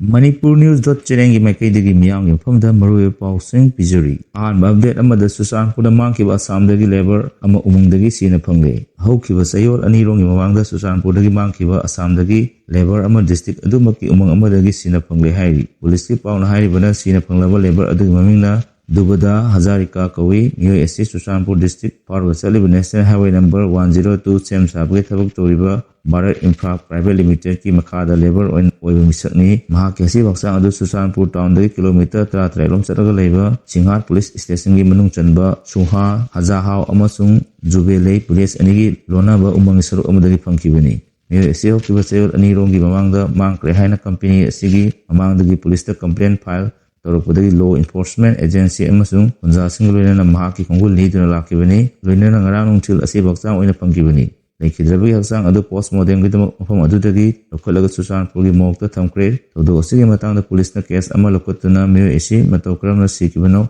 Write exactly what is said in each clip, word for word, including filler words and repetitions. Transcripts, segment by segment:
Manipur News dot channelꯒꯤ ꯃꯥꯏꯀꯩꯗꯒꯤ ꯃꯤꯌꯥꯝꯒꯤ ꯃꯐꯝꯗ ꯃꯔꯨꯑꯣꯏꯕ ꯄꯥꯎꯁꯤꯡ ꯄꯤꯖꯔꯤ꯫ ꯑꯍꯥꯟꯕ update ꯑꯃꯗ ꯆꯨꯔꯆꯥꯟꯄꯨꯔꯗ ꯃꯥꯡꯈꯤꯕ ꯑꯁꯥꯝꯗꯒꯤ labour ꯑꯃ ꯎꯃꯪꯗꯒꯤ ꯁꯤꯅ ꯐꯪꯂꯦ꯫ ꯍꯧꯈꯤꯕ ꯆꯌꯣꯜ ꯑꯅꯤꯔꯣꯝꯒꯤ ꯃꯃꯥꯡꯗ ꯆꯨꯔꯆꯥꯟꯄꯨꯔꯗꯒꯤ ꯃꯥꯡꯈꯤꯕ ꯑꯁꯥꯝꯗꯒꯤ labour ꯑꯃ district ꯑꯗꯨꯃꯛꯀꯤ ꯎꯃꯪ ꯑꯃꯗꯒꯤ ꯁꯤꯅ ꯐꯪꯂꯦ ꯍꯥꯏꯔꯤ꯫ Policeꯀꯤ ꯄꯥꯎꯅ ꯍꯥꯏꯔꯤꯕꯅ ꯁꯤꯅ ꯐꯪꯂꯕ labour ꯑꯗꯨꯒꯤ ꯃꯃꯤꯡꯅ ꯗꯨꯕꯗꯥ ꯍꯖꯥꯔꯤꯀꯥ ꯀꯧꯏ꯫ ꯃꯤꯑꯣꯏ ꯑꯁꯤ ꯆꯨꯔꯆꯥꯟꯄꯨꯔ district ꯐꯥꯎꯔꯒ ꯆꯠꯂꯤꯕ National Highway number one zero two ꯁꯦꯝ ꯁꯥꯕꯒꯤ ꯊꯕꯛ ꯇꯧꯔꯤꯕ Bharat Infra Private Limitedꯀꯤ ꯃꯈꯥꯗ labour ꯑꯣꯏꯅ ꯑꯣꯏꯕ ꯃꯤꯁꯛꯅꯤ꯫ ꯃꯍꯥꯛꯀꯤ ꯑꯁꯤꯕ ꯍꯛꯆꯥꯡ ꯑꯗꯨ ꯆꯨꯔꯆꯥꯟꯄꯨꯔ townꯗꯒꯤ kilometre ꯇꯔꯥꯇꯔꯦꯠ ꯂꯣꯝ ꯆꯠꯂꯒ ꯂꯩꯕ ꯁꯤꯡꯍꯥꯔ police stationꯒꯤ ꯃꯅꯨꯡ ꯆꯟꯕ ꯁꯨꯍꯥ ꯍꯖꯥꯍꯥꯎ ꯑꯃꯁꯨꯡ ꯖꯨꯕꯦꯂꯩ police ꯑꯅꯤꯒꯤ ꯂꯣꯟꯅꯕ ꯎꯃꯪꯒꯤ ꯁꯔꯨꯛ ꯑꯃꯗꯒꯤ ꯐꯪꯈꯤꯕꯅꯤ꯫ ꯃꯤꯑꯣꯏ ꯑꯁꯤ ꯍꯧꯈꯤꯕ ꯆꯌꯣꯜ ꯑꯅꯤꯔꯣꯝꯒꯤ ꯃꯃꯥꯡꯗ ꯃꯥꯡꯈ꯭ꯔꯦ ꯍꯥꯏꯅ company ꯑꯁꯤꯒꯤ ꯃꯃꯥꯡꯗꯒꯤ policeꯇ complaint file ꯇꯧꯔꯛꯄꯗꯒꯤ law enforcement agency ꯑꯃꯁꯨꯡ ꯈꯨꯟꯖꯥꯁꯤꯡꯒ ꯂꯣꯏꯅꯅ ꯃꯍꯥꯛꯀꯤ ꯈꯣꯡꯒꯨꯜ ꯂꯤꯗꯨꯅ ꯂꯥꯛꯈꯤꯕꯅꯤ꯫ ꯂꯣꯏꯅꯅ ꯉꯔꯥꯡ ꯅꯨꯡꯊꯤꯜ ꯑꯁꯤꯕ ꯍꯛꯆꯥꯡ ꯑꯣꯏꯅ ꯐꯪꯈꯤꯕꯅꯤ꯫ ꯂꯩꯈꯤꯗ꯭ꯔꯕꯒꯤ ꯍꯛꯆꯥꯡ ꯑꯗꯨ post mortemꯒꯤꯗꯃꯛ ꯃꯐꯝ ꯑꯗꯨꯗꯒꯤ ꯂꯧꯈꯠꯂꯒ ꯆꯨꯔꯆꯥꯟꯄꯨꯔꯒꯤ morgueꯇ ꯊꯝꯈ꯭ꯔꯦ꯫ ꯊꯧꯗꯣꯛ ꯑꯁꯤꯒꯤ ꯃꯇꯥꯡꯗ policeꯅ case ꯑꯃ ꯂꯧꯈꯠꯇꯨꯅ ꯃꯤꯑꯣꯏ ꯑꯁꯤ ꯃꯇꯧ ꯀꯔꯝꯅ ꯁꯤꯈꯤꯕꯅꯣ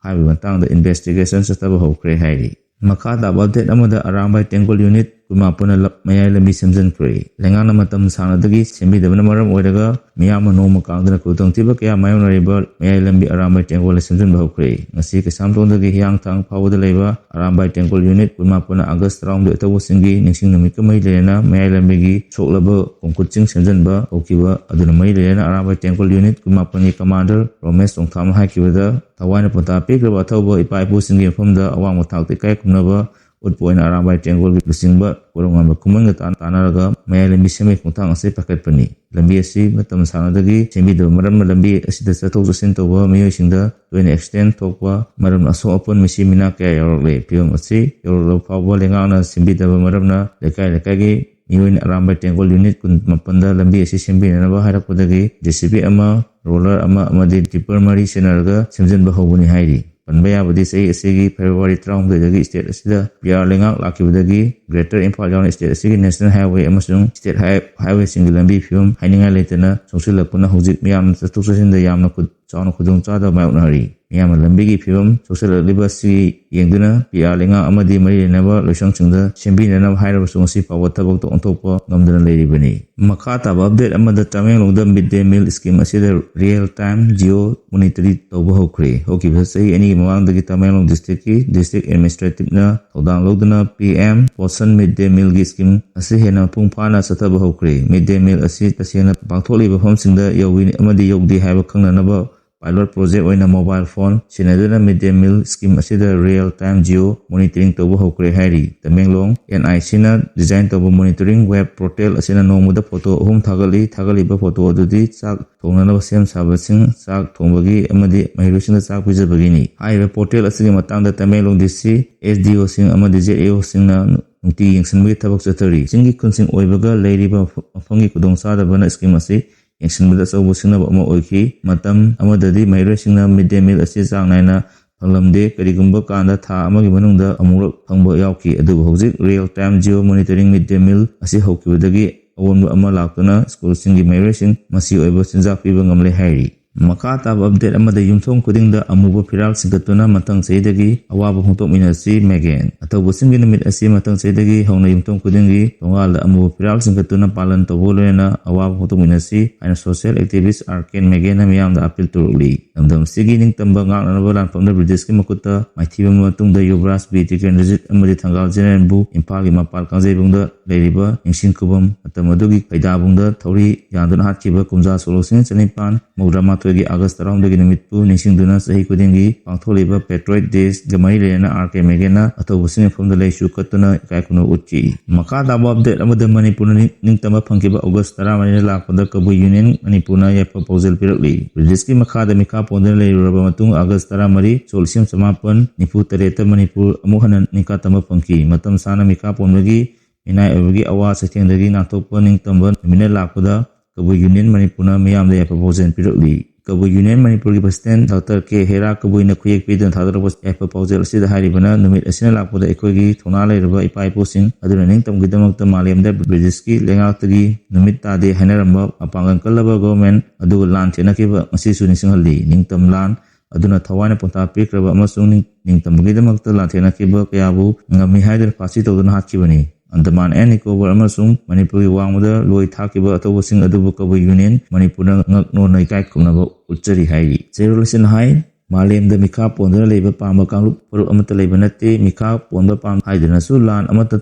ꯍꯥꯏꯕꯒꯤ ꯃꯇꯥꯡꯗ investigation ꯆꯠꯊꯕ ꯍꯧꯈ꯭ꯔꯦ ꯍꯥꯏꯔꯤ꯫ ꯃꯈꯥ ꯇꯥꯕ update ꯑꯃꯗ ꯑꯔꯥꯝꯕꯥꯏ ꯇꯦꯡꯒꯣꯜ unit ꯀꯨꯟꯃꯥꯄꯟꯅ ꯂꯞ ꯃꯌꯥꯏ ꯂꯝꯕꯤ ꯁꯦꯝꯖꯤꯟꯈ꯭ꯔꯦ꯫ ꯂꯩꯉꯥꯛꯅ ꯃꯇꯝ ꯁꯥꯡꯅꯗꯒꯤ ꯁꯦꯝꯕꯤꯗꯕꯅ ꯃꯔꯝ ꯑꯣꯏꯔꯒ ꯃꯤꯌꯥꯝꯅ ꯅꯣꯡꯃ ꯀꯥꯡꯗꯅ ꯈꯨꯗꯣꯡꯊꯤꯕ ꯀꯌꯥ ꯃꯥꯌꯣꯛꯅꯔꯤꯕ ꯃꯌꯥꯏ ꯂꯝꯕꯤ ꯑꯔꯥꯝꯕꯥꯏ ꯇꯦꯡꯒꯣꯜꯗ ꯁꯦꯝꯖꯤꯟꯕ ꯍꯧꯈ꯭ꯔꯦ꯫ ꯉꯁꯤ ꯀꯩꯁꯥꯝꯊꯣꯡꯗꯒꯤ ꯍꯤꯌꯥꯡꯊꯥꯡ ꯐꯥꯎꯕꯗ ꯂꯩꯕ ꯑꯔꯥꯝꯕꯥꯏ ꯇꯦꯡꯒꯣꯜ unit ꯀꯨꯟꯃꯥꯄꯟꯅ August ꯇꯔꯥꯍꯨꯝꯗꯣꯏ ꯑꯊꯧꯕꯁꯤꯡꯒꯤ ꯅꯤꯡꯁꯤꯡ ꯅꯨꯃꯤꯠꯀ ꯃꯔꯤ ꯂꯩꯅꯅ ꯃꯌꯥꯏ ꯂꯝꯕꯤꯒꯤ ꯁꯣꯛꯂꯕ ꯀꯣꯡꯀ꯭ꯔꯤꯠꯁꯤꯡ ꯁꯦꯝꯖꯤꯟꯕ ꯍꯧꯈꯤꯕ ꯑꯗꯨꯅ ꯃꯔꯤ ꯂꯩꯅꯅ ꯑꯔꯥꯝꯕꯥꯏ ꯇꯦꯡꯒꯣꯜ unit ꯀꯨꯟꯃꯥꯄꯟꯒꯤ commander ꯔꯣꯃꯦꯁ ꯆꯣꯡꯊꯥꯝꯅ ꯍꯥꯏꯈꯤꯕꯗ ꯊꯋꯥꯏꯅ ꯄꯣꯟꯊꯥ ꯄꯤꯈ꯭ꯔꯕ ꯑꯊꯧꯕ ꯏꯄꯥ ꯏꯄꯨꯁꯤꯡꯒꯤ ꯃꯐꯝꯗ ꯑꯋꯥꯡꯕ ꯊꯥꯛꯇ ꯏꯀꯥꯏ ꯈꯨꯝꯅꯕ ꯎꯠꯄ ꯑꯣꯏꯅ ꯑꯔꯥꯝꯕꯥꯏ ꯇꯦꯡꯒꯣꯜꯒꯤ ꯂꯨꯆꯤꯡꯕ ꯀꯣꯔꯧꯉꯥꯟꯕ ꯈꯨꯃꯟꯒ ꯇꯥꯟ-, ꯇꯥꯟꯅꯔꯒ ꯃꯌꯥꯏ ꯂꯝꯕꯤ ꯁꯦꯝꯕꯒꯤ ꯈꯣꯡꯊꯥꯡ ꯑꯁꯤ ꯄꯥꯏꯈꯠꯄꯅꯤ꯫ ꯂꯝꯕꯤ ꯑꯁꯤ ꯃꯇꯝ ꯁꯥꯡꯅꯗꯒꯤ ꯁꯦꯝꯕꯤꯗꯕ ꯃꯔꯝꯅ ꯂꯝꯕꯤ ꯑꯁꯤꯗ ꯆꯠꯊꯣꯛ ꯆꯠꯁꯤꯟ ꯇꯧꯕ ꯃꯤꯑꯣꯏꯁꯤꯡꯗ ꯇꯣꯏꯅ accident ꯊꯣꯛꯄ ꯃꯔꯝꯅ ꯑꯁꯣꯛ ꯑꯄꯟ ꯃꯤꯁꯤ ꯃꯤꯅꯥ ꯀꯌꯥ ꯌꯥꯎꯔꯛꯂꯦ꯫ ꯐꯤꯕꯝ ꯑꯁꯤ ꯌꯧꯔꯛꯂꯕ ꯐꯥꯎꯕ ꯂꯩꯉꯥꯛꯅ ꯁꯦꯝꯕꯤꯗꯕ ꯃꯔꯝꯅ ꯂꯩꯀꯥꯏ ꯂꯩꯀꯥꯏꯒꯤ ꯃꯤꯑꯣꯏꯅ ꯑꯔꯥꯝꯕꯥꯏ ꯇꯦꯡꯒꯣꯜ unit ꯀꯨꯟꯃꯥꯄꯟꯗ ꯂꯝꯕꯤ ꯑꯁꯤ ꯁꯦꯝꯕꯤꯅꯅꯕ ꯍꯥꯏꯔꯛꯄꯗꯒꯤ JCB ꯑꯃ, roller ꯑꯃ ꯑꯃꯗꯤ tipper ꯃꯔꯤ ꯁꯤꯖꯤꯟꯅꯔꯒ ꯁꯦꯝꯖꯤꯟꯕ ꯍꯧꯕꯅꯤ ꯍꯥꯏꯔꯤ꯫ ꯄꯟꯕ ꯌꯥꯕꯗꯤ ꯆꯍꯤ ꯑꯁꯤꯒꯤ February ꯇꯔꯥꯍꯨꯝꯗꯣꯏꯗꯒꯤ state ꯑꯁꯤꯗ PR ꯂꯩꯉꯥꯛ ꯂꯥꯛꯈꯤꯕꯗꯒꯤ Greater Imphal ꯌꯥꯎꯅ state ꯑꯁꯤꯒꯤ National Highway ꯑꯃꯁꯨꯡ state high-, highwayꯁꯤꯡꯒꯤ ꯂꯝꯕꯤ ꯐꯤꯕꯝ ꯍꯥꯏꯅꯤꯡꯉꯥꯏ ꯂꯩꯇꯅ ꯁꯣꯛꯆꯤꯜꯂꯛꯄꯅ ꯍꯧꯖꯤꯛ ꯃꯤꯌꯥꯝꯅ ꯆꯠꯊꯣꯛ ꯆꯠꯁꯤꯟꯗ ꯌꯥꯝꯅ ꯈꯨ-, ꯆꯥꯎꯅ ꯈꯨꯗꯣꯡꯆꯥꯗꯕ ꯃꯥꯌꯣꯛꯅꯔꯤ꯫ ꯃꯤꯌꯥꯝꯅ ꯂꯝꯕꯤꯒꯤ ꯐꯤꯕꯝ ꯁꯣꯛꯆꯜꯂꯛꯂꯤꯕ ꯑꯁꯤ ꯌꯦꯡꯗꯨꯅ ꯄꯤ ꯑꯥꯔ ꯂꯩꯉꯥꯛ ꯑꯃꯗꯤ ꯃꯔꯤ ꯂꯩꯅꯕ ꯂꯣꯏꯁꯪꯁꯤꯡꯗ ꯁꯦꯝꯕꯤꯅꯅꯕ ꯍꯥꯏꯔꯕꯁꯨ ꯉꯁꯤ ꯐꯥꯎꯕ ꯊꯕꯛꯇ ꯑꯣꯟꯊꯣꯛꯄ ꯉꯝꯗꯅ ꯂꯩꯔꯤꯕꯅꯤ꯫ ꯃꯈꯥ ꯇꯥꯕ ꯑꯞꯗꯦꯠ ꯑꯃꯗ ꯇꯃꯦꯡꯂꯣꯡꯗ ꯃꯤꯗ ꯗꯦ ꯃꯤꯜ ꯁ꯭ꯀꯤꯝ ꯑꯁꯤꯗ ꯔꯤꯌꯦꯜ ꯇꯥꯏꯝ ꯖꯤꯑꯣ ꯃꯣꯅꯤꯇꯔꯤ ꯇꯧꯕ ꯍꯧꯈ꯭ꯔꯦ꯫ ꯍꯧꯈꯤꯕ ꯆꯍꯤ ꯑꯅꯤꯒꯤ ꯃꯃꯥꯡꯗꯒꯤ ꯇꯃꯦꯡꯂꯣꯡ ꯗꯤꯁꯇ꯭ꯔꯤꯛꯀꯤ ꯗꯤꯁꯇ꯭ꯔꯤꯛ ꯑꯦꯗꯃꯤꯅꯤꯁꯇ꯭ꯔꯦꯇꯤꯞꯅ ꯊꯧꯗꯥꯡ ꯂꯧꯗꯨꯅ ꯄꯤ ꯑꯦꯝ ꯄꯣꯁꯟ ꯃꯤꯗ ꯗꯦ ꯃꯤꯜꯒꯤ ꯁ꯭ꯀꯤꯝ ꯑꯁꯤ ꯍꯦꯟꯅ ꯃꯄꯨꯡ ꯐꯥꯅ ꯆꯠꯊꯕ ꯍꯧꯈ꯭ꯔꯦ꯫ ꯃꯤꯗ ꯗꯦ ꯃꯤꯜ ꯑꯁꯤ ꯇꯁꯦꯡꯅ ꯄꯥꯡꯊꯣꯛꯂꯤꯕ ꯃꯐꯝꯁꯤꯡꯗ ꯌꯧꯏ ꯑꯃꯗꯤ ꯌꯧꯗꯦ ꯍꯥꯏꯕ ꯈꯪꯅꯅꯕ ꯄꯥꯏꯂꯣꯠ ꯄ꯭ꯔꯣꯖꯦꯛ ꯑꯣꯏꯅ ꯃꯣꯕꯥꯏꯜ ꯐꯣꯟ ꯁꯤꯖꯤꯟꯅꯗꯨꯅ ꯃꯤꯗ ꯗꯦ ꯃꯤꯜ ꯁ꯭ꯀꯤꯝ ꯑꯁꯤꯗ ꯔꯤꯌꯦꯜ ꯇꯥꯏꯝ ꯖꯤꯑꯣ ꯃꯣꯅꯤꯇꯔꯤꯡ ꯇꯧꯕ ꯍꯧꯈ꯭ꯔꯦ ꯍꯥꯏꯔꯤ꯫ ꯇꯃꯦꯡꯂꯣꯡ ꯑꯦꯟ ꯑꯥꯏ ꯁꯤꯅ ꯗꯤꯖꯥꯏꯟ ꯇꯧꯕ ꯃꯣꯅꯤꯇꯔꯤꯡ ꯋꯦꯕ ꯄꯣꯔꯇꯦꯜ ꯑꯁꯤꯅ ꯅꯣꯡꯃꯗ ꯐꯣꯇꯣ ꯑꯍꯨꯝ ꯊꯥꯒꯠꯂꯤ꯫ ꯊꯥꯒꯠꯂꯤꯕ ꯐꯣꯇꯣ ꯑꯗꯨꯗꯤ ꯆꯥꯛ ꯊꯣꯡꯅꯅꯕ ꯁꯦꯝ ꯁꯥꯕꯁꯤꯡ, ꯆꯥꯛ ꯊꯣꯡꯕꯒꯤ ꯑꯃꯗꯤ ꯃꯍꯩꯔꯣꯏꯁꯤꯡꯗ ꯆꯥꯛ ꯄꯤꯖꯕꯒꯤꯅꯤ꯫ ꯍꯥꯏꯔꯤꯕ ꯄꯣꯔꯇꯦꯜ ꯑꯁꯤꯒꯤ ꯃꯇꯥꯡꯗ ꯇꯃꯦꯡꯂꯣꯡ ꯗꯤ ꯁꯤ, ꯑꯦꯁ ꯗꯤ ꯑꯣꯁꯤꯡ ꯑꯃꯗꯤ ꯖꯦ ꯑꯦ ꯑꯣꯁꯤꯡꯅ ꯅꯨꯡꯇꯤ ꯌꯦꯡꯁꯤꯟꯕꯒꯤ ꯊꯕꯛ ꯆꯠꯊꯔꯤ꯫ ꯆꯤꯡꯒꯤ ꯈꯨꯟꯁꯤꯡ ꯑꯣꯏꯕꯒ ꯂꯩꯔꯤꯕ ꯃꯐꯝꯒꯤ ꯈꯨꯗꯣꯡꯆꯥꯗꯕꯅ ꯁ꯭ꯀꯤꯝ ꯑꯁꯤ ꯌꯦꯡꯁꯤꯟꯕꯗ ꯑꯆꯧꯕ ꯁꯤꯡꯅꯕ ꯑꯃ ꯑꯣꯏꯈꯤ꯫ ꯃꯇꯝ ꯑꯃꯗꯗꯤ ꯃꯍꯩꯔꯣꯏꯁꯤꯡꯅ ꯃꯤꯗ ꯗꯦ ꯃꯤꯜ ꯑꯁꯤ ꯆꯥꯡ ꯅꯥꯏꯅ ꯐꯪꯂꯝꯗꯦ꯫ ꯀꯔꯤꯒꯨꯝꯕ ꯀꯥꯟꯗ ꯊꯥ ꯑꯃꯒꯤ ꯃꯅꯨꯡꯗ ꯑꯃꯨꯛꯔꯛ ꯐꯪꯕ ꯌꯥꯎꯈꯤ꯫ ꯑꯗꯨꯕꯨ ꯍꯧꯖꯤꯛ ꯔꯤꯌꯦꯜ ꯇꯥꯏꯝ ꯖꯤꯑꯣ ꯃꯣꯅꯤꯇꯔꯤꯡ ꯃꯤꯗ ꯗꯦ ꯃꯤꯜ ꯑꯁꯤ ꯍꯧꯈꯤꯕꯗꯒꯤ ꯑꯑꯣꯟꯕ ꯑꯃ ꯂꯥꯛꯇꯨꯅ ꯁ꯭ꯀꯨꯜꯁꯤꯡꯒꯤ ꯃꯍꯩꯔꯣꯏꯁꯤꯡ ꯃꯆꯤ ꯑꯣꯏꯕ ꯆꯤꯟꯖꯥꯛ ꯄꯤꯕ ꯉꯝꯂꯦ ꯍꯥꯏꯔꯤ꯫ ꯃꯈꯥ ꯇꯥꯕ ꯑꯞꯗꯦꯠ ꯑꯃꯗ ꯌꯨꯝꯊꯣꯡ ꯈꯨꯗꯤꯡꯗ ꯑꯃꯨꯕ ꯐꯤꯔꯥꯜ ꯆꯤꯡꯈꯠꯇꯨꯅ ꯃꯊꯪ ꯆꯍꯤꯗꯒꯤ ꯑꯋꯥꯕ ꯐꯣꯡꯗꯣꯛꯃꯤꯟꯅꯁꯤ ꯃꯦꯒꯦꯟ꯫ ꯑꯊꯧꯕꯁꯤꯡꯒꯤ ꯅꯨꯃꯤꯠ ꯑꯁꯤ ꯃꯊꯪ ꯆꯍꯤꯗꯒꯤ ꯍꯧꯅ ꯌꯨꯝꯊꯣꯡ ꯈꯨꯗꯤꯡꯒꯤ ꯊꯣꯡꯒꯥꯜꯗ ꯑꯃꯨꯕ ꯐꯤꯔꯥꯜ ꯆꯤꯡꯈꯠꯇꯨꯅ ꯄꯥꯂꯟ ꯇꯧꯕ ꯂꯣꯏꯅꯅ ꯑꯋꯥꯕ ꯐꯣꯡꯗꯣꯛꯃꯤꯟꯅꯁꯤ ꯍꯥꯏꯅ ꯁꯣꯁꯤꯌꯦꯜ ꯑꯦꯛꯇꯤꯚꯤꯁ ꯑꯥꯔ ꯀꯦꯟ ꯃꯦꯒꯦꯟꯅ ꯃꯤꯌꯥꯝꯗ ꯑꯄꯤꯜ ꯇꯧꯔꯛꯂꯤ꯫ ꯂꯝꯗꯝ ꯑꯁꯤꯒꯤ ꯅꯤꯡꯇꯝꯕ ꯉꯥꯛꯅꯅꯕ ꯂꯥꯟꯐꯝꯗ ꯕ꯭ꯔꯤꯇꯤꯁꯀꯤ ꯃꯈꯨꯠꯇ ꯃꯥꯏꯊꯤꯕ ꯃꯇꯨꯡꯗ ꯌꯨꯕꯔꯥꯖ ꯕꯤꯔ ꯇꯤꯀꯦꯟꯗ꯭ꯔꯖꯤꯠ ꯑꯃꯗꯤ ꯊꯪꯒꯥꯜ ꯖꯦꯅꯔꯦꯜꯕꯨ ꯏꯝꯐꯥꯜꯒꯤ ꯃꯄꯥꯜ ꯀꯥꯡꯖꯩꯕꯨꯡꯗ ꯂꯩꯔꯤꯕ ꯅꯤꯡꯁꯤꯡ ꯈꯨꯕꯝ, ꯃꯇꯝ ꯑꯗꯨꯒꯤ ꯈꯩꯗꯥꯕꯨꯡꯗ ꯊꯧꯔꯤ ꯌꯥꯟꯗꯨꯅ ꯍꯥꯠꯈꯤꯕ ꯀꯨꯝꯖꯥ ꯁꯣꯛ ꯂꯤꯁꯤꯡ ꯆꯅꯤꯄꯥꯟ ꯃꯧꯗ꯭ꯔꯥ ꯃꯥꯊꯣꯏꯒꯤ ꯑꯥꯒꯁ ꯇꯔꯥꯍꯨꯝꯗꯣꯏꯒꯤ ꯅꯨꯃꯤꯠꯄꯨ ꯅꯤꯡꯁꯤꯡꯗꯨꯅ ꯆꯍꯤ ꯈꯨꯗꯤꯡꯒꯤ ꯄꯥꯡꯊꯣꯛꯂꯤꯕ ꯄꯦꯇ꯭ꯔꯣꯏꯠ ꯗꯦꯒ ꯃꯔꯤ ꯂꯩꯅꯅ ꯑꯥꯔ ꯀꯦ ꯃꯦꯒꯦꯟꯅ ꯑꯊꯧꯕꯁꯤꯡꯒꯤ ꯃꯐꯝꯗ ꯂꯩꯁꯨ ꯀꯠꯇꯨꯅ ꯏꯀꯥꯏ ꯈꯨꯝꯅꯕ ꯎꯠꯈꯤ꯫ ꯃꯈꯥ ꯇꯥꯕ ꯑꯞꯗꯦꯠ ꯑꯃꯗ ꯃꯅꯤꯄꯨꯔꯅ ꯅꯤꯡ-, ꯅꯤꯡꯇꯝꯕ ꯐꯪꯈꯤꯕ ꯑꯣꯒꯁ ꯇꯔꯥꯃꯔꯤꯗ ꯂꯥꯛꯄꯗ ꯀꯕꯨꯏ ꯌꯨꯅꯤꯌꯟ ꯃꯅꯤꯄꯨꯔꯅ ꯌꯥꯏꯐ ꯄꯥꯎꯖꯦꯜ ꯄꯤꯔꯛꯂꯤ꯫ ꯕ꯭ꯔꯤꯇꯤꯁꯀꯤ ꯃꯈꯥꯗ ꯃꯤꯈꯥ ꯄꯣꯟꯗꯨꯅ ꯂꯩꯔꯨꯔꯕ ꯃꯇꯨꯡ ꯑꯥꯒꯁ ꯇꯔꯥꯃꯔꯤ, ꯁꯣꯛ ꯂꯤꯁꯤꯡ ꯆꯃꯥꯄꯟ ꯅꯤꯐꯨ ꯇꯔꯦꯠꯇ ꯃꯅꯤꯄꯨꯔ ꯑꯃꯨꯛ ꯍꯟꯅ ꯅꯤꯡꯈꯥ ꯇꯝꯕ ꯐꯪꯈꯤ꯫ ꯃꯇꯝ ꯆꯥꯅ ꯃꯤꯈꯥ ꯄꯣꯟꯕꯒꯤ ꯃꯤꯅꯥꯏ ꯑꯣꯏꯕꯒꯤ ꯑꯋꯥ ꯆꯩꯊꯦꯡꯗꯒꯤ ꯅꯥꯟꯊꯣꯛꯄ ꯅꯤꯡꯇꯝꯕ ꯅꯨꯃꯤꯠꯅ ꯂꯥꯛꯄꯗ ꯀꯕꯨꯏ ꯌꯨꯅꯤꯌꯟ ꯃꯅꯤꯄꯨꯔꯅ ꯃꯤꯌꯥꯝꯗ ꯌꯥꯏꯐ ꯄꯥꯎꯖꯦꯜ ꯄꯤꯔꯛꯂꯤ꯫ ꯀꯕꯨꯏ ꯌꯨꯅꯤꯌꯟ ꯃꯅꯤꯄꯨꯔꯒꯤ ꯄ꯭ꯔꯁꯤꯗꯦꯟꯠ ꯗꯥꯛꯇꯔ ꯀꯦ ꯍꯦꯔꯥ ꯀꯕꯨꯏꯅ ꯈꯨꯌꯦꯛ ꯄꯤꯗꯨꯅ ꯊꯥꯗꯣꯔꯛꯄ ꯌꯥꯏꯐ ꯄꯥꯎꯖꯦꯜ ꯑꯁꯤꯗ ꯍꯥꯏꯔꯤꯕꯅ, ꯅꯨꯃꯤꯠ ꯑꯁꯤꯅ ꯂꯥꯛꯄꯗ ꯑꯩꯈꯣꯏꯒꯤ ꯊꯧꯅꯥ ꯂꯩꯔꯕ ꯏꯄꯥ ꯏꯄꯨꯁꯤꯡ ꯑꯗꯨꯅ ꯅꯤꯡꯇꯝꯕꯒꯤꯗꯃꯛꯇ ꯃꯥꯂꯦꯝꯗ ꯕ꯭ꯔꯤꯇꯤꯁꯀꯤ ꯂꯩꯉꯥꯛꯇꯒꯤ ꯅꯨꯃꯤꯠ ꯇꯥꯗꯦ ꯍꯥꯏꯅꯔꯝꯕ ꯃꯄꯥꯡꯒꯜ ꯀꯜꯂꯕ ꯒꯣꯚꯔꯟꯃꯦꯟꯠ ꯑꯗꯨꯒ ꯂꯥꯟ ꯊꯦꯡꯅꯈꯤꯕ ꯉꯁꯤꯁꯨ ꯅꯤꯡꯁꯤꯡꯍꯜꯂꯤ꯫ ꯅꯤꯡꯇꯝ ꯂꯥꯟ ꯑꯗꯨꯅ ꯊꯋꯥꯏꯅ ꯄꯣꯟꯊꯥ ꯄꯤꯈ꯭ꯔꯕ ꯑꯃꯁꯨꯡ ꯅꯤꯡ-, ꯅꯤꯡꯇꯝꯕꯒꯤꯗꯃꯛꯇ ꯂꯥꯟꯊꯦꯡꯅꯈꯤꯕ ꯀꯌꯥꯕꯨ ꯉꯝꯃꯤ ꯍꯥꯏꯗꯨꯅ ꯐꯥꯁꯤ ꯇꯧꯗꯨꯅ ꯍꯥꯠꯈꯤꯕꯅꯤ꯫ ꯑꯟꯗꯃꯥꯟ ꯑꯦꯟ ꯅꯤꯀꯣꯕꯔ ꯑꯃꯁꯨꯡ ꯃꯅꯤꯄꯨꯔꯒꯤ ꯋꯥꯡꯃꯗ ꯂꯣꯏ ꯊꯥꯈꯤꯕ ꯑꯊꯧꯕꯁꯤꯡ ꯑꯗꯨꯕꯨ ꯀꯕꯨꯏ ꯌꯨꯅꯤꯌꯟ ꯃꯅꯤꯄꯨꯔꯅ ꯉꯛ ꯅꯣꯟꯅ ꯏꯀꯥꯏ ꯈꯨꯝꯅꯕ ꯎꯠꯆꯔꯤ ꯍꯥꯏꯔꯤ꯫ ꯆꯦꯔꯣꯜ ꯑꯁꯤꯅ ꯍꯥꯏ, ꯃꯥꯂꯦꯝꯗ ꯃꯤꯈꯥ ꯄꯣꯟꯗꯨꯅ ꯂꯩꯕ ꯄꯥꯝꯕ ꯀꯥꯡꯂꯨꯞ ꯐꯨꯔꯨꯞ ꯑꯃꯠꯇ ꯂꯩꯕ ꯅꯠꯇꯦ꯫ ꯃꯤꯈꯥ ꯄꯣꯟꯕ ꯄꯥꯝ ꯍꯥꯏꯗꯨꯅꯁꯨ ꯂꯥꯟ ꯑꯃꯠꯇ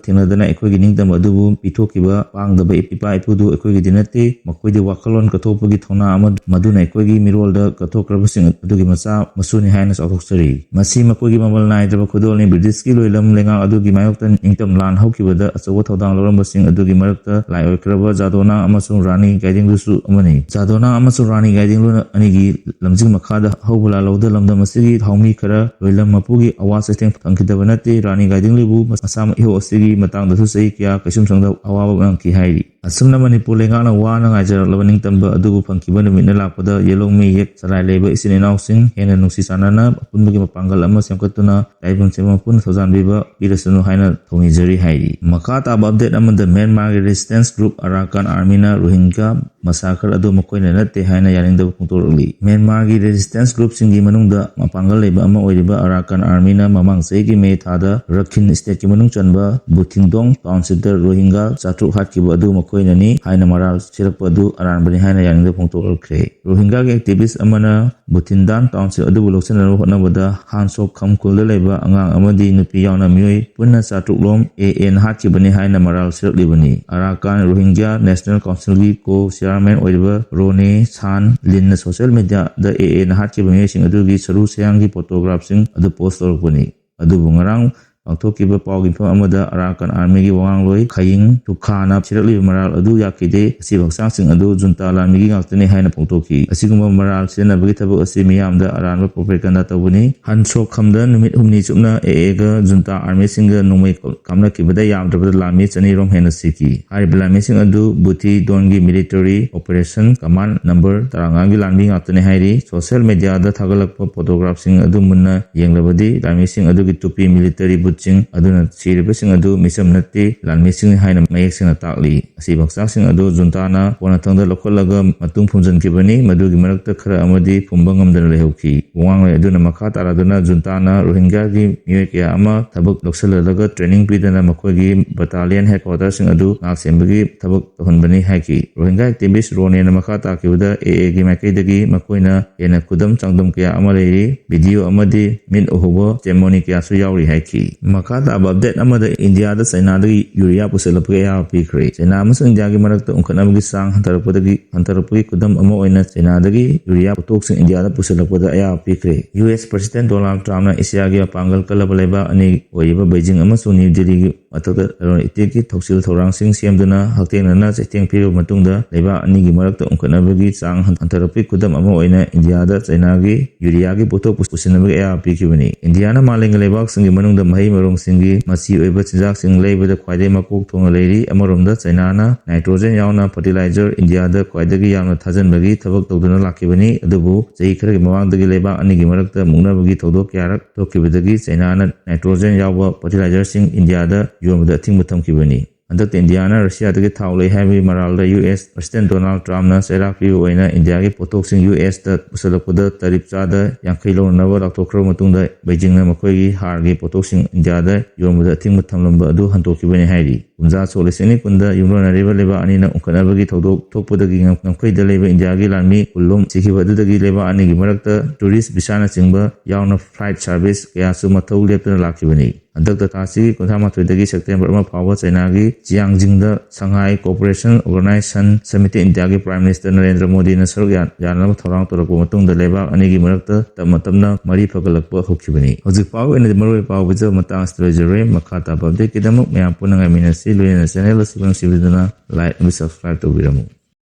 ꯊꯦꯡꯅꯗꯅ ꯑꯩꯈꯣꯏꯒꯤ ꯅꯤꯡꯇꯝꯕ ꯑꯗꯨꯕꯨ ꯄꯤꯊꯣꯛꯈꯤꯕ ꯄꯥꯡꯗꯕ ꯏꯄꯥ ꯏꯄꯨꯗꯨ ꯑꯩꯈꯣꯏꯒꯤꯗꯤ ꯅꯠꯇꯦ꯫ ꯃꯈꯣꯏꯗꯤ ꯋꯥꯈꯜꯂꯣꯟ ꯀꯠꯊꯣꯛꯄꯒꯤ ꯊꯧꯅꯥ ꯑꯃ, ꯃꯗꯨꯅ ꯑꯩꯈꯣꯏꯒꯤ ꯃꯤꯔꯣꯜꯗ ꯀꯠꯊꯣꯛꯈ꯭ꯔꯕꯁꯤꯡ ꯑꯗꯨꯒꯤ ꯃꯆꯥ ꯃꯁꯨꯅꯤ ꯍꯥꯏꯅ ꯆꯥꯎꯊꯣꯛꯆꯔꯤ꯫ ꯃꯁꯤ ꯃꯈꯣꯏꯒꯤ ꯃꯃꯜ ꯅꯥꯏꯗ꯭ꯔꯕ ꯈꯨꯗꯣꯜꯅꯤ꯫ ꯕ꯭ꯔꯤꯇꯤꯁꯀꯤ ꯂꯣꯏꯂꯝ ꯂꯩꯉꯥꯛ ꯑꯗꯨꯒꯤ ꯃꯥꯌꯣꯛꯇ ꯅꯤꯡꯇꯝ ꯂꯥꯟ ꯍꯧꯈꯤꯕꯗ ꯑꯆꯧꯕ ꯊꯧꯗꯥꯡ ꯂꯧꯔꯝꯕꯁꯤꯡ ꯑꯗꯨꯒꯤ ꯃꯔꯛꯇ ꯂꯥꯏ ꯑꯣꯏꯈ꯭ꯔꯕ ꯖꯥꯗꯣꯅꯥꯡ ꯑꯃꯁꯨꯡ ꯔꯥꯅꯤ ꯒꯥꯏꯗꯤꯡꯂꯨꯁꯨ ꯑꯃꯅꯤ꯫ ꯖꯥꯗꯣꯅꯥꯡ ꯑꯃꯁꯨꯡ ꯔꯥꯅꯤ ꯒꯥꯏꯗꯤꯡꯂꯨ ꯑꯅꯤꯒꯤ ꯂꯝꯖꯤꯡ ꯃꯈꯥꯗ ꯍꯧꯕ ꯂꯥꯜꯍꯧꯗ ꯂꯝꯗꯝ ꯑꯁꯤꯒꯤ ꯍꯥꯎꯃꯤ ꯈꯔ ꯂꯣꯏꯂꯝ ꯃꯄꯨꯒꯤ ꯑꯋꯥ ꯆꯩꯊꯦꯡ ꯐꯪꯈꯤꯗꯕ ꯅꯠꯇꯦ꯫ ꯔꯥꯅꯤ ꯒꯥꯏꯗꯤꯡꯂꯨꯕꯨ ꯃꯁꯥꯃꯛ ꯏꯍꯧ ꯑꯁꯤꯒꯤ ꯃꯇꯥꯡꯗꯁꯨ ꯆꯍꯤ ꯀꯌꯥ ꯀꯩꯁꯨꯝꯁꯪꯗ ꯑꯋꯥꯕ ꯅꯪꯈꯤ ꯍꯥꯏꯔꯤ꯫ ꯑꯁꯨꯝꯅ ꯃꯅꯤꯄꯨꯔ ꯂꯩꯉꯥꯛꯅ ꯋꯥꯅ ꯉꯥꯏꯖꯔꯛꯂꯕ ꯅꯤꯡꯇꯝꯕ ꯑꯗꯨꯕꯨ ꯐꯪꯈꯤꯕ ꯅꯨꯃꯤꯠꯅ ꯂꯥꯛꯄꯗ ꯌꯦꯜꯍꯧꯃꯤ ꯌꯦꯛ ꯆꯂꯥꯏ ꯂꯩꯕ ꯏꯆꯤꯟ ꯏꯅꯥꯎꯁꯤꯡ ꯍꯦꯟꯅ ꯅꯨꯡꯁꯤ ꯆꯥꯟꯅꯅ ꯑꯄꯨꯟꯕꯒꯤ ꯃꯄꯥꯡꯒꯜ ꯑꯃ ꯁꯦꯝꯒꯠꯇꯨꯅ ꯇꯥꯏꯕꯪ ꯁꯦꯝꯕ ꯃꯄꯨꯅ ꯊꯧꯖꯥꯟꯕꯤꯕ ꯄꯤꯔꯁꯅꯨ ꯍꯥꯏꯅ ꯊꯧꯅꯤꯖꯔꯤ ꯍꯥꯏꯔꯤ꯫ ꯃꯈꯥ ꯇꯥꯕ ꯑꯞꯗꯦꯠ ꯑꯃꯗ ꯃ꯭ꯌꯥꯟꯃꯥꯔꯒꯤ ꯔꯦꯁꯤꯁꯇꯦꯟꯁ ꯒ꯭ꯔꯨꯞ ꯑꯔꯥꯀꯥꯟ ꯑꯥꯔꯃꯤꯅ ꯔꯣꯍꯤꯡꯒ꯭ꯌꯥ ꯃꯁꯥꯀꯔ ꯑꯗꯨ ꯃꯈꯣꯏꯅ ꯅꯠꯇꯦ ꯍꯥꯏꯅ ꯌꯥꯅꯤꯡꯗꯕ ꯐꯣꯡꯗꯣꯔꯛꯂꯤ꯫ ꯃ꯭ꯌꯥꯟꯃꯥꯔꯒꯤ ꯔꯦꯁꯤꯁꯇꯦꯟꯁ ꯒ꯭ꯔꯨꯞꯁꯤꯡꯒꯤ ꯃꯅꯨꯡꯗ ꯃꯄꯥꯡꯒꯜ ꯂꯩꯕ ꯑꯃ ꯑꯣꯏꯔꯤꯕ ꯑꯔꯥꯀꯥꯟ ꯑꯥꯔꯃꯤꯅ ꯃꯃꯥꯡ ꯆꯍꯤꯒꯤ ꯃꯦ ꯊꯥꯗ ꯔꯈꯤꯟ ꯁ꯭ꯇꯦꯠꯀꯤ ꯃꯅꯨꯡ ꯆꯟꯕ ꯕꯨꯊꯤꯡꯗꯣꯡ ꯇꯥꯎꯟꯁꯤꯞꯇ ꯔꯣꯍꯤꯡꯒ꯭ꯌꯥ ꯆꯥꯇ꯭ꯔꯨꯛ ꯍꯥꯠꯈꯤꯕ ꯑꯗꯨ ꯃꯈꯣꯏꯅꯅꯤ ꯍꯥꯏꯅ ꯃꯔꯥꯜ ꯁꯤꯔꯛꯄ ꯑꯗꯨ ꯑꯔꯥꯟꯕꯅꯤ ꯍꯥꯏꯅ ꯌꯥꯅꯤꯡꯗꯕ ꯐꯣꯡꯗꯣꯛꯂꯛꯈ꯭ꯔꯦ꯫ ꯔꯣꯍꯤꯡꯒ꯭ꯌꯥꯒꯤ ꯑꯦꯛꯇꯤꯚꯤꯁ ꯑꯃꯅ ꯕꯨꯊꯤꯟꯗꯥꯟ ꯇꯥꯎꯟꯁꯤꯞ ꯑꯗꯨꯕꯨ ꯂꯧꯁꯤꯟꯅꯅꯕ ꯍꯣꯠꯅꯕꯗ ꯍꯥꯟꯁꯣꯛ ꯈꯝ ꯈꯨꯜꯗ ꯂꯩꯕ ꯑꯉꯥꯡ ꯑꯃꯗꯤ ꯅꯨꯄꯤ ꯌꯥꯎꯅ ꯃꯤꯑꯣꯏ ꯄꯨꯟꯅ ꯆꯥꯇ꯭ꯔꯨꯛ ꯂꯣꯝ ꯑꯦ ꯑꯦꯅ ꯍꯥꯠꯈꯤꯕꯅꯤ ꯍꯥꯏꯅ ꯃꯔꯥꯜ ꯁꯤꯔꯛꯂꯤꯕꯅꯤ꯫ ꯑꯔꯥꯀꯥꯟ ꯔꯣꯍꯤꯡꯒ꯭ꯌꯥ ꯅꯦꯁꯅꯦꯜ ꯀꯥꯎꯟꯁꯤꯜꯒꯤ ꯀꯣ ꯆꯤꯌꯥꯔꯃꯦꯟ ꯑꯣꯏꯔꯤꯕ ꯔꯣꯅꯦ ꯁꯥꯟ ꯂꯤꯟꯅ ꯁꯣꯁꯤꯌꯦꯜ ꯃꯤꯗꯤꯌꯥꯗ ꯑꯦ ꯑꯦꯅ ꯍꯥꯠꯈꯤꯕ ꯃꯤꯑꯣꯏꯁꯤꯡ ꯑꯗꯨꯒꯤ ꯁꯔꯨ ꯁꯌꯥꯡꯒꯤ ꯐꯣꯇꯣꯒ꯭ꯔꯥꯐꯁꯤꯡ ꯑꯗꯨ ꯄꯣꯁ ꯇꯧꯔꯛꯄꯅꯤ꯫ ꯑꯗꯨꯕꯨ ꯉꯔꯥꯡ ꯄꯥꯡꯊꯣꯛꯈꯤꯕ ꯄꯥꯎꯒꯤ ꯃꯤꯐꯝ ꯑꯃꯗ ꯑꯔꯥꯀꯥꯟ ꯑꯥꯔꯃꯤꯒꯤ ꯋꯥꯉꯥꯡꯂꯣꯏ ꯈꯌꯤꯡ ꯊꯨꯈꯥꯅ ꯁꯤꯔꯛꯂꯤꯕ ꯃꯔꯥꯜ ꯑꯗꯨ ꯌꯥꯈꯤꯗꯦ, ꯑꯁꯤꯕ ꯍꯛꯆꯥꯡꯁꯤꯡ ꯑꯗꯨ ꯖꯨꯟꯇꯥ ꯂꯥꯟꯃꯤꯒꯤ ꯉꯥꯛꯇꯅꯤ ꯍꯥꯏꯅ ꯐꯣꯡꯗꯣꯛꯈꯤ꯫ ꯑꯁꯤꯒꯨꯝꯕ ꯃꯔꯥꯜ ꯁꯤꯖꯤꯟꯅꯕꯒꯤ ꯊꯕꯛ ꯑꯁꯤ ꯃꯤꯌꯥꯝꯗ ꯑꯔꯥꯟꯕ ꯄ꯭ꯔꯣꯄꯦꯒꯟꯗꯥ ꯇꯧꯕꯅꯤ꯫ ꯍꯟꯁꯣꯛ ꯈꯝꯗ ꯅꯨꯃꯤꯠ ꯍꯨꯝꯅꯤ ꯆꯨꯞꯅ ꯑꯦ ꯑꯦꯒ ꯖꯨꯟꯇꯥ ꯑꯥꯔꯃꯤꯁꯤꯡꯒ ꯅꯣꯡꯃꯩ ꯀꯥꯞꯅꯈꯤꯕꯗ ꯌꯥꯝꯗ꯭ꯔꯕꯗ ꯂꯥꯟꯃꯤ ꯆꯅꯤ ꯔꯣꯝ ꯍꯦꯟꯅ ꯁꯤꯈꯤ꯫ ꯍꯥꯏꯔꯤꯕ ꯂꯥꯟꯃꯤꯁꯤꯡ ꯑꯗꯨ ꯕꯨꯊꯤ ꯗꯣꯟꯒꯤ ꯃꯤꯂꯤꯇꯔꯤ ꯑꯣꯄꯔꯦꯁꯟ ꯀꯃꯥꯟ ꯅꯝꯕꯔ ꯇꯔꯥꯃꯉꯥꯒꯤ ꯂꯥꯟꯃꯤ ꯉꯥꯛꯇꯅꯤ ꯍꯥꯏꯔꯤ꯫ ꯁꯣꯁꯤꯌꯦꯜ ꯃꯤꯗꯤꯌꯥꯗ ꯊꯥꯒꯠꯂꯛꯄ ꯐꯣꯇꯣꯒ꯭ꯔꯥꯐꯁꯤꯡ ꯑꯗꯨ ꯃꯨꯟꯅ ꯌꯦꯡꯂꯕꯗꯤ ꯂꯥꯟꯃꯤꯁꯤꯡ ꯑꯗꯨꯒꯤ ꯇꯨꯄꯤ ꯃꯤꯂꯤꯇꯔꯤ ꯁꯤꯡ ꯑꯗꯨꯅ ꯁꯤꯔꯤꯕꯁꯤꯡ ꯑꯗꯨ ꯃꯤꯆꯝ ꯅꯠꯇꯦ, ꯂꯥꯟꯃꯤꯁꯤꯡꯅꯤ ꯍꯥꯏꯅ ꯃꯌꯦꯛ ꯁꯦꯡꯅ ꯇꯥꯛꯂꯤ꯫ ꯑꯁꯤꯕ ꯍꯛꯆꯥꯡꯁꯤꯡ ꯑꯗꯨ ꯖꯨꯟꯇꯥꯅ ꯀꯣꯟꯅꯊꯪꯗ ꯂꯧꯈꯠꯂꯒ ꯃꯇꯨꯡ ꯐꯨꯝꯖꯤꯟꯈꯤꯕꯅꯤ꯫ ꯃꯗꯨꯒꯤ ꯃꯔꯛꯇ ꯈꯔ ꯑꯃꯗꯤ ꯐꯨꯝꯕ ꯉꯝꯗꯅ ꯂꯩꯍꯧꯈꯤ꯫ ꯋꯥꯡꯂꯣꯏ ꯑꯗꯨꯅ ꯃꯈꯥ ꯇꯥꯔꯗꯨꯅ ꯖꯨꯟꯇꯥꯅ ꯔꯣꯍꯤꯡꯒ꯭ꯌꯥꯒꯤ ꯃꯤꯑꯣꯏ ꯀꯌꯥ ꯑꯃ ꯊꯕꯛ ꯂꯧꯁꯤꯜꯍꯜꯂꯒ training ꯄꯤꯗꯅ ꯃꯈꯣꯏꯒꯤ battalion headquarter ꯁꯤꯡ ꯑꯗꯨ ꯉꯥꯛ ꯁꯦꯟꯕꯒꯤ ꯊꯕꯛ ꯇꯧꯍꯟꯕꯅꯤ ꯍꯥꯏꯈꯤ꯫ ꯔꯣꯍꯤꯡꯒ꯭ꯌꯥ activist ꯔꯣꯅꯦꯅ ꯃꯈꯥ ꯇꯥꯈꯤꯕꯗ, AA ꯒꯤ ꯃꯥꯏꯀꯩꯗꯒꯤ ꯃꯈꯣꯏꯅ ꯍꯦꯟꯅ ꯈꯨꯗꯝ ꯆꯥꯡꯗꯝ ꯀꯌꯥ ꯑꯃ ꯂꯩꯔꯤ꯫ Video ꯑꯃꯗꯤ ꯃꯤꯠ ꯎꯍꯧꯕ ceremony ꯀꯌꯥꯁꯨ ꯌꯥꯎꯔꯤ ꯍꯥꯏꯈꯤ꯫ ꯃꯈꯥ ꯇꯥꯕ update ꯑꯃꯗ ꯏꯟꯗꯤꯌꯥꯗ ꯆꯩꯅꯥꯗꯒꯤ ꯌꯨꯔꯤꯌꯥ ꯄꯨꯁꯤꯜꯂꯛꯄꯒꯤ ꯑꯌꯥꯕ ꯄꯤꯈ꯭ꯔꯦ꯫ ꯆꯩꯅꯥ ꯑꯃꯁꯨꯡ ꯏꯟꯗꯤꯌꯥꯒꯤ ꯃꯔꯛꯇ ꯎꯪꯈꯠꯅꯕꯒꯤ ꯆꯥꯡ ꯍꯟꯊꯔꯛꯄꯗꯒꯤ, ꯍꯟꯊꯔꯛꯄꯒꯤ ꯈꯨꯗꯝ ꯑꯃ ꯑꯣꯏꯅ ꯆꯩꯅꯥꯗꯒꯤ ꯌꯨꯔꯤꯌꯥ ꯄꯣꯠꯊꯣꯛꯁꯤꯡ ꯏꯟꯗꯤꯌꯥꯗ ꯄꯨꯁꯤꯜꯂꯛꯄꯗ ꯑꯌꯥꯕ ꯄꯤꯈ꯭ꯔꯦ꯫ US President Donald Trumpꯅ ꯑꯦꯁꯤꯌꯥꯒꯤ ꯃꯄꯥꯡꯒꯜ ꯀꯜꯂꯕ ꯂꯩꯕꯥꯛ ꯑꯅꯤ ꯑꯣꯏꯔꯤꯕ ꯕꯩꯖꯤꯡ ꯑꯃꯁꯨꯡ ꯅ꯭ꯌꯨ ꯗꯦꯜꯂꯤꯒꯤ ꯃꯊꯛꯇ ꯂꯂꯣꯟ ꯏꯇꯤꯛꯀꯤ ꯊꯧꯁꯤꯜ ꯊꯧꯔꯥꯡꯁꯤꯡ ꯁꯦꯝꯗꯨꯅ ꯍꯛꯊꯦꯡꯅꯅ ꯆꯩꯊꯦꯡ ꯄꯤꯔꯕ ꯃꯇꯨꯡꯗ, ꯂꯩꯕꯥꯛ ꯑꯅꯤꯒꯤ ꯃꯔꯛꯇ ꯎꯪꯈꯠꯅꯕꯒꯤ ꯆꯥꯡ ꯍꯟ-, ꯍꯟꯊꯔꯛꯄꯒꯤ ꯈꯨꯗꯝ ꯑꯃ ꯑꯣꯏꯅ ꯏꯟꯗꯤꯌꯥꯗ ꯆꯩꯅꯥꯒꯤ ꯌꯨꯔꯤꯌꯥꯒꯤ ꯄꯣꯠꯊꯣꯛ ꯄꯨꯁꯤꯟꯅꯕꯒꯤ ꯑꯌꯥꯕ ꯄꯤꯈꯤꯕꯅꯤ꯫ ꯏꯟꯗꯤꯌꯥꯅ ꯃꯥꯂꯦꯝꯒꯤ ꯂꯩꯕꯥꯛꯁꯤꯡꯒꯤ ꯃꯅꯨꯡꯗ ꯃꯍꯩ ꯃꯔꯣꯡꯁꯤꯡꯒꯤ ꯃꯆꯤ ꯑꯣꯏꯕ ꯆꯤꯟꯖꯥꯛꯁꯤꯡ ꯂꯩꯕꯗ ꯈ꯭ꯋꯥꯏꯗꯒꯤ ꯃꯀꯣꯛ ꯊꯣꯡꯅ ꯂꯩꯔꯤ꯫ ꯑꯃꯔꯣꯝꯗ, ꯆꯩꯅꯥꯅ nitrogen ꯌꯥꯎꯅ fertilizer ꯏꯟꯗꯤꯌꯥꯗ ꯈ꯭ꯋꯥꯏꯗꯒꯤ ꯌꯥꯝꯅ ꯊꯥꯖꯟꯕꯒꯤ ꯊꯕꯛ ꯇꯧꯗꯨꯅ ꯂꯥꯛꯈꯤꯕꯅꯤ꯫ ꯑꯗꯨꯕꯨ ꯆꯍꯤ ꯈꯔꯒꯤ ꯃꯃꯥꯡꯗꯒꯤ ꯂꯩꯕꯥꯛ ꯑꯅꯤꯒꯤ ꯃꯔꯛꯇ ꯃꯨꯛꯅꯕꯒꯤ ꯊꯧꯗꯣꯛ ꯀꯌꯥꯔꯛ ꯊꯣꯛꯈꯤꯕꯗꯒꯤ ꯆꯩꯅꯥꯅ nitrogen ꯌꯥꯎꯕ fertilizerꯁꯤꯡ ꯏꯟꯗꯤꯌꯥꯗ ꯌꯣꯟꯕꯗ ꯑꯊꯤꯡꯕ ꯊꯝꯈꯤꯕꯅꯤ꯫ ꯍꯟꯗꯛꯇ ꯏꯟꯗꯤꯌꯥꯅ ꯔꯁꯤꯌꯥꯗꯒꯤ ꯊꯥꯎ ꯂꯩ ꯍꯥꯏꯕꯒꯤ ꯃꯔꯥꯜꯗ US President Donald Trumpꯅ ꯆꯩꯔꯥꯛ ꯄꯤꯕ ꯑꯣꯏꯅ ꯏꯟꯗꯤꯌꯥꯒꯤ ꯄꯣꯠꯊꯣꯛꯁꯤꯡ USꯇ ꯄꯨꯁꯤꯜꯂꯛꯄꯗ ꯇꯔꯤꯞ ꯆꯥꯗ ꯌꯥꯡꯈꯩ ꯂꯧꯅꯅꯕ ꯂꯥꯎꯊꯣꯛꯈ꯭ꯔꯕ ꯃꯇꯨꯡꯗ, ꯕꯩꯖꯤꯡꯅ ꯃꯈꯣꯏꯒꯤ ꯍꯥꯔꯒꯤ ꯄꯣꯠꯊꯣꯛꯁꯤꯡ ꯏꯟꯗꯤꯌꯥꯗ ꯌꯣꯟꯕꯗ ꯑꯊꯤꯡꯕ ꯊꯝꯂꯝꯕ ꯑꯗꯨ ꯍꯟꯗꯣꯛꯈꯤꯕꯅꯤ ꯍꯥꯏꯔꯤ꯫ ꯀꯨꯝꯖꯥ ꯁꯣꯛ ꯂꯤꯁꯤꯡ ꯑꯅꯤ ꯀꯨꯟꯗ ꯌꯨꯝꯂꯣꯟꯅꯔꯤꯕ ꯂꯩꯕꯥꯛ ꯑꯅꯤꯅ ꯎꯪꯈꯠꯅꯕꯒꯤ ꯊꯧꯗꯣꯛ ꯊꯣꯛꯄꯗꯒꯤ ꯉꯝ-, ꯉꯝꯈꯩꯗ ꯂꯩꯕ ꯏꯟꯗꯤꯌꯥꯒꯤ ꯂꯥꯟꯃꯤ ꯀꯨꯟꯂꯣꯝ ꯁꯤꯈꯤꯕ ꯑꯗꯨꯗꯒꯤ ꯂꯩꯕꯥꯛ ꯑꯅꯤꯒꯤ ꯃꯔꯛꯇ tourist visaꯅꯆꯤꯡꯕ ꯌꯥꯎꯅ flight service ꯀꯌꯥꯁꯨ ꯃꯊꯧ ꯂꯦꯞꯇꯅ ꯂꯥꯛꯈꯤꯕꯅꯤ꯫ ꯍꯟꯗꯛꯇ ꯊꯥ ꯑꯁꯤꯒꯤ ꯀꯨꯟꯊ꯭ꯔꯥ ꯃꯥꯊꯣꯏꯗꯒꯤ September ꯑꯃ ꯐꯥꯎꯕ ꯆꯩꯅꯥꯒꯤ ꯆꯤꯌꯥꯡꯖꯤꯡꯗ Shanghai Cooperation Organization Summit ꯏꯟꯗꯤꯌꯥꯒꯤ Prime Minister ꯅꯔꯦꯟꯗ꯭ꯔ ꯃꯣꯗꯤꯅ ꯁꯔꯨꯛ ꯌꯥ-, ꯌꯥꯅꯅꯕ ꯊꯧꯔꯥꯡ ꯇꯧꯔꯛꯄ ꯃꯇꯨꯡꯗ ꯂꯩꯕꯥꯛ ꯑꯅꯤꯒꯤ ꯃꯔꯛꯇ ꯇꯞꯅ ꯇꯞꯅ ꯃꯔꯤ ꯐꯒꯠꯂꯛꯄ ꯍꯧꯈꯤꯕꯅꯤ꯫ ꯍꯧꯖꯤꯛ ꯐꯥꯎꯒꯤ ꯑꯣꯏꯅꯗꯤ ꯃꯔꯨꯑꯣꯏꯕ ꯄꯥꯎ ꯄꯤꯖꯕ ꯃꯇꯥꯡ ꯑꯁꯤꯗ ꯂꯣꯏꯖꯔꯦ꯫ ꯃꯈꯥ ꯇꯥꯕ updateꯀꯤꯗꯃꯛ ꯃꯌꯥꯝ ꯄꯨꯟꯅ ꯉꯥꯏꯃꯤꯟꯅꯁꯤ꯫ ꯂꯣꯏꯅꯅ channel ꯑꯁꯤꯕꯨ ꯅꯨꯡꯁꯤꯕꯤꯗꯨꯅ like ꯑꯃꯗꯤ subscribe ꯇꯧꯕꯤꯔꯝꯃꯨ꯫